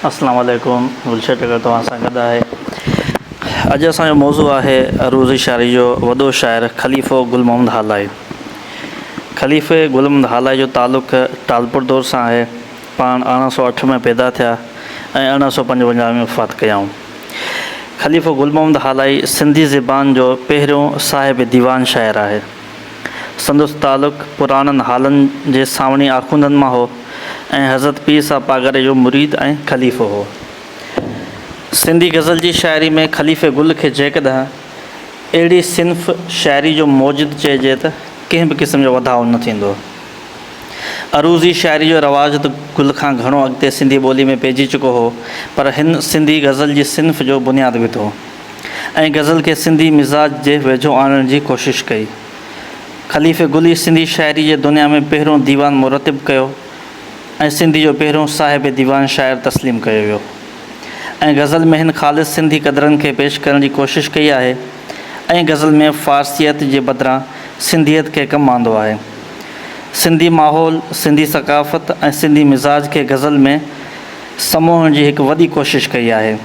اسلام عليڪم گلشن ٽيلر توهان سان گڏ آهي اڄ اسان جو موضوع آهي عروضي شاعري جو وڏو شاعر خليفو گل محمد هالائي خليفي گل محمد هالائي جو تعلق ٽالپر دور سان آهي پاڻ 1808 ۾ پيدا ٿيا ۽ 1855 ۾ وفات ڪيائون خليفو گل محمد هالائي سنڌي زبان جو پهريون صاحب ديوان شاعر آهي سندس تعلق پراڻن هالن جي سانوڻي آخوندن مان هو ۽ حضرت پير صاحب پاڳاري جو مريد ۽ خليفو هو. سنڌي غزل جي شاعري ۾ خليفي گل کي جيڪڏهن اهڙي صنف شاعري جو موجد چئجي ته ڪنهن به قسم جو وڌاء نه ٿيندو. عروضي شاعري جو رواج ته گل کان گهڻو اڳتي سنڌي ٻولي ۾ پئجي چڪو هو پر هن سنڌي غزل جي صنف جو بنياد وڌو. ۽ غزل کي سنڌي مزاج جي ويجهو آڻڻ جي ڪوشش ڪئي. خليفي گل ئي سنڌي شاعري جي دنيا ۾ پهريون ديوان مرتب ڪيو ۽ سنڌي جو پهريون صاحب ديوان شاعر تسليم ڪيو ويو ۽ غزل ۾ هن خالص سنڌي قدرن کي پيش ڪرڻ جي ڪوشش ڪئي آهي ۽ غزل ۾ فارسيت جي بدران سنڌيت کي ڪم آندو آهي. سنڌي ماحول، سنڌي ثقافت ۽ سنڌي مزاج کي غزل ۾ سموهڻ جي هڪ وڏي ڪوشش ڪئي آهي.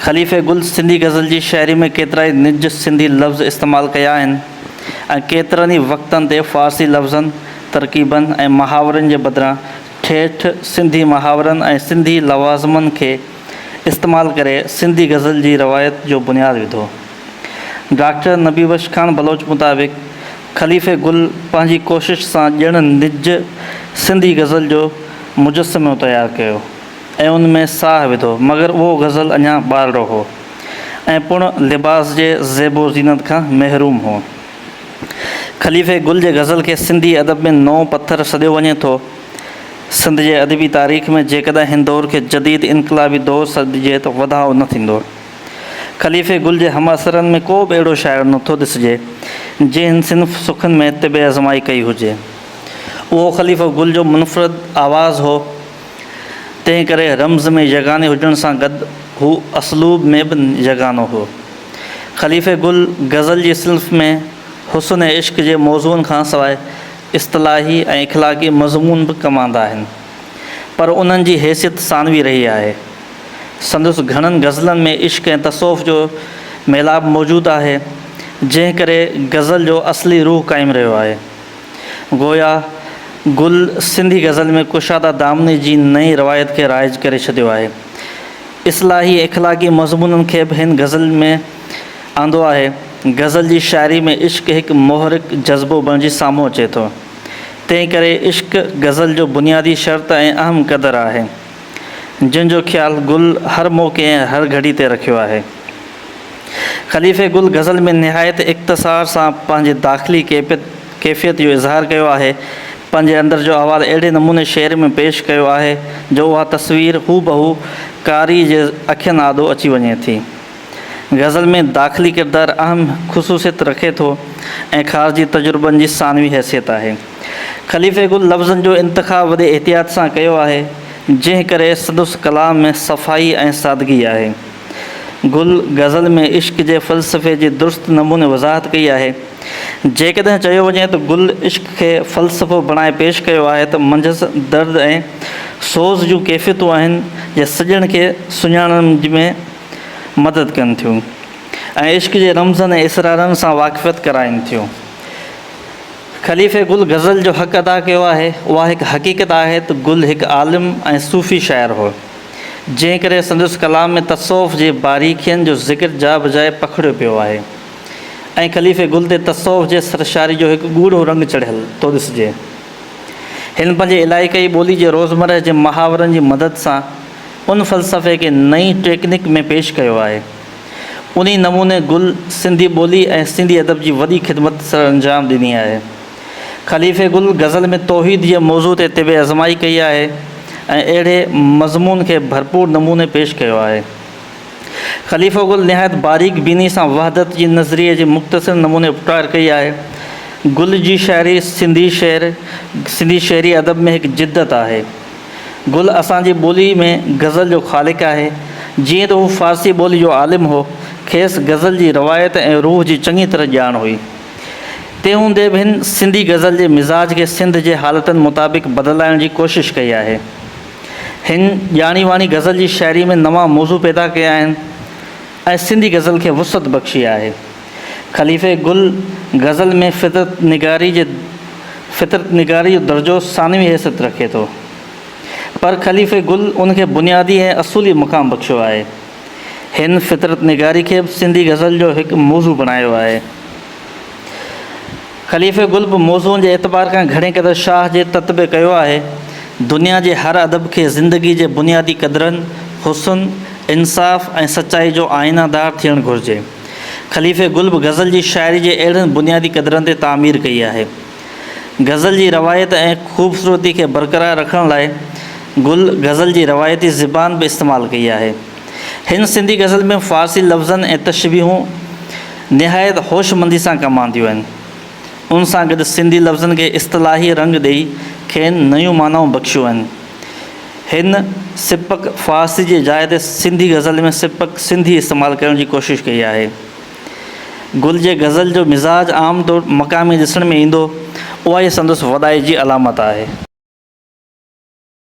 خليفي گل سنڌي غزل جي شاعري ۾ ڪيترائي نج سنڌي لفظ استعمال ڪيا آهن ۽ ڪيترن ئي وقتن تي فارسي لفظن، ترڪيبن ۽ محاورن جي بدران ٺيٺ سنڌي محاورن ۽ سنڌي لوازمن کي استعمال ڪري سنڌي غزل جي روايت جو بنياد وڌو. ڊاڪٽر نبي بخش خان بلوچ مطابق خليفي گل پنهنجي ڪوشش سان ڄڻ نج سنڌي غزل جو مجسمو تيار ڪيو. ۽ ان ۾ ساهه وڌو، مگر اهو غزل اڃا ٻارڙو هو ۽ پڻ لباس جي زيب و زينت کان محروم هو. خليفي گل جي غزل کي سنڌي ادب ۾ نئون پٿر سڏيو وڃي ٿو. سنڌ جي ادبي تاريخ ۾ جيڪڏهن هن دور کي جديد انقلابي دور سڏجي ته وڌاء نه ٿيندو. خليفي گل جي همعصرن ۾ ڪو به اهڙو شاعر نه ٿو ڏسجي، جنهن هن صنف سخن ۾ طبع آزمائي ڪئي هجي. اهو خليفو گل جو منفرد آواز هو. تنهن ڪري رمز ۾ يگاني هجڻ سان گڏ هو اسلوب ۾ به يگانو هو. خليفي گل غزل جي صنف ۾ حسن ۽ عشق جي موضوعن کان سواء اصطلاحي ۽ اخلاقي مضمون به ڪم آندا آهن، پر انهن جي حيثيت ثانوي رهي آهي. سندس گهڻن غزلن ۾ عشق ۽ تصوف جو ميلاپ موجود آهي، جنهن ڪري غزل جو اصلي روح قائم رهيو آهي. گويا گل سنڌي غزل ۾ ڪشاده دامني جي نئين روايت کي رائج ڪري ڇڏيو آهي. اصلاحي ۽ اخلاقي مضمونن کي به هن غزل ۾ آندو آهي. غزل جي شاعري ۾ عشق هڪ محرڪ جذبو بڻجي سامهون اچي ٿو. تنهن ڪري عشق غزل جو بنيادي شرط ۽ اهم قدر آهي. جنهن جو خيال گل هر موقعي ۽ هر گهڙي تي رکيو آهي. خليفي گل غزل ۾ نهايت اختصار سان پنهنجي داخلي ڪيفيت جو اظهار ڪيو آهي. پنهنجي اندر جو احوال اهڙي نموني شعر ۾ پيش ڪيو آهي جو اها تصوير هوبهو قاري جي اکين آڏو اچي وڃي ٿي. غزل ۾ داخلي ڪردار اهم خصوصيت رکي ٿو ۽ خارجي تجربن جي ثانوي حيثيت آهي. خليفي گل لفظن جو انتخاب وڏي احتياط سان ڪيو آهي، جنهن ڪري سندس ڪلام ۾ صفائي ۽ سادگي آهي. گل غزل ۾ عشق جي فلسفي جي درست نموني وضاحت ڪئي آهي. جيڪڏهن چيو وڃي ته گل عشق کي فلسفو بڻائي پيش ڪيو آهي ته منجهس درد ۽ سوز جون ڪيفيتون آهن جي سڄڻ کي سڃاڻڻ ۾ مدد ڪن ٿيون ۽ عشق جي رمزن ۽ اسرارن سان واقفيت ڪرائين ٿيون. خليفي گل غزل جو حق ادا ڪيو آهي. اها هڪ حقيقت آهي ته گل هڪ عالم ۽ صوفي شاعر هو. جنهن ڪري سندس ڪلام ۾ تصوف جي باريڪين جو ذڪر جا بجاء پکڙيو پيو آهي ۽ خليفي گل تي تصوف جي سرشاري جو هڪ ڳوڙهو رنگ چڙهيل ٿو ڏسجي. هن پنهنجي علائقائي ٻولي جي روزمرهه جي محاورن جي مدد سان ان فلسفي کي نئين ٽيڪنڪ ۾ پيش ڪيو آهي. انهي نموني گل سنڌي ٻولي ۽ سنڌي ادب جي وڏي خدمت سرانجام ڏني آهي. خليفي گل غزل ۾ توحيد جي موضوع تي طبع آزمائي ڪئي آهي ۽ اهڙي مضمون کي ڀرپور نموني پيش ڪيو آهي. خليفو گل نهايت باريڪ بيني سان وحدت جي نظريي جي مختصر نموني اپٽار ڪئي آهي. گل جي شاعري سنڌي شعر سنڌي شعري ادب ۾ هڪ جدت آهي. گل اسان جي ٻولي ۾ غزل جو خالق آهي. جيئن ته هو فارسي ٻولي جو عالم هو، کيس غزل جي روايت ۽ روح جي چڱي طرح ڄاڻ هئي. تنهن هوندي به هن سنڌي غزل جي مزاج کي سنڌ جي حالتن مطابق بدلائڻ جي ڪوشش ڪئي آهي. هن ڄاڻي واڻي غزل جي شاعري ۾ نوان موضوع پيدا ڪيا آهن ۽ سنڌي غزل کي وسعت بخشي آهي. خليفي گل غزل ۾ فطرت نگاري جي فطرت نگاري جو درجو ثانوي حيثيت رکي ٿو. پر خليفي گل ان کي بنيادي ۽ اصولي مقام بخشيو آهي. هن فطرت نگاري کي به سنڌي غزل جو هڪ موضوع بڻايو آهي. خليفي گل به موضوعن جي اعتبار کان گهڻي قدر شاهه جي تتبع ڪيو آهي. دنيا جي هر ادب کي زندگي جي بنيادي قدرن، حسن، انصاف ۽ سچائي جو آئينه دار ٿيڻ گهرجي. خليفي گل به غزل جي شاعري جي اهڙن بنيادي قدرن تي تعمير ڪئي آهي. غزل جي روايت ۽ خوبصورتي کي برقرار رکڻ لاء گل غزل جي روايتي زبان به استعمال ڪئي آهي. هن سنڌي غزل ۾ فارسي لفظن ۽ تشبيهون نهايت هوشمندي سان ڪم آنديون آهن. ان سان گڏ سنڌي لفظن کي اصطلاحي رنگ ڏيئي کين نيون معنائون بخشيون آهن. هن سپڪ فارسي جي جاء تي سنڌي غزل ۾ سپڪ سنڌي استعمال ڪرڻ جي ڪوشش ڪئي آهي. گل جي غزل جو مزاج عام طور مقامي ڏسڻ ۾ ايندو، اها ئي سندس وڏائي جي علامت آهي.